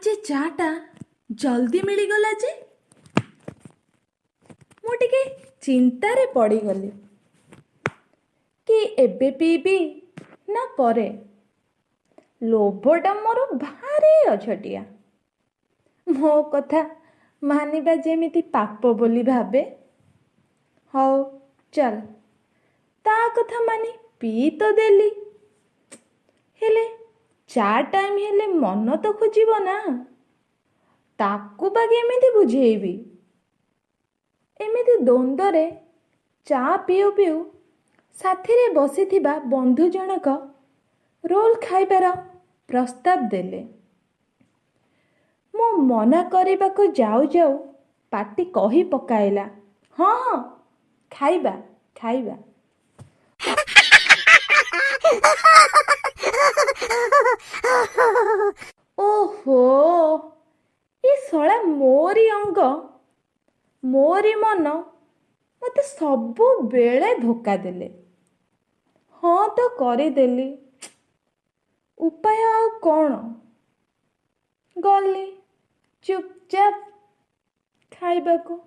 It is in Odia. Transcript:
ଆଜି ଚା'ଟା ଜଲ୍ଦି ମିଳିଗଲା ଯେ! ମୁଁ ଟିକେ ଚିନ୍ତାରେ ପଡ଼ିଗଲି କି ଏବେ ପିଇବି ନା ପରେ। ଲୋଭଟା ମୋର ଭାରି ଅଝଟିଆ। ମୋ କଥା ମାନିବା ଯେମିତି ପାପ ବୋଲି ଭାବେ। ହଉ ଚାଲ, ତା କଥା ମାନି ପିଇ ତ ଦେଲି, ହେଲେ ଚା ଟାଇମ୍ ହେଲେ ମନ ତ ଖୋଜିବ ନା। ତାକୁ ବା କେମିତି ବୁଝେଇବି? ଏମିତି ଦ୍ୱନ୍ଦ୍ୱରେ ଚା ପିଉ ପିଉ ସାଥିରେ ବସିଥିବା ବନ୍ଧୁ ଜଣକ ରୋଲ୍ ଖାଇବାର ପ୍ରସ୍ତାବ ଦେଲେ। ମୁଁ ମନା କରିବାକୁ ଯାଉ ଯାଉ ପାଟି କହି ପକାଇଲା, ହଁ ହଁ, ଖାଇବା ଖାଇବା। ଓହୋ, ଏ ଶଳା ମୋରି ଅଙ୍ଗ, ମୋରି ମନ ମୋତେ ସବୁବେଳେ ଧୋକା ଦେଲେ। ହଁ ତ କରିଦେଲି, ଉପାୟ ଆଉ କ'ଣ? ଗଲି ଚୁପଚାପ ଖାଇବାକୁ।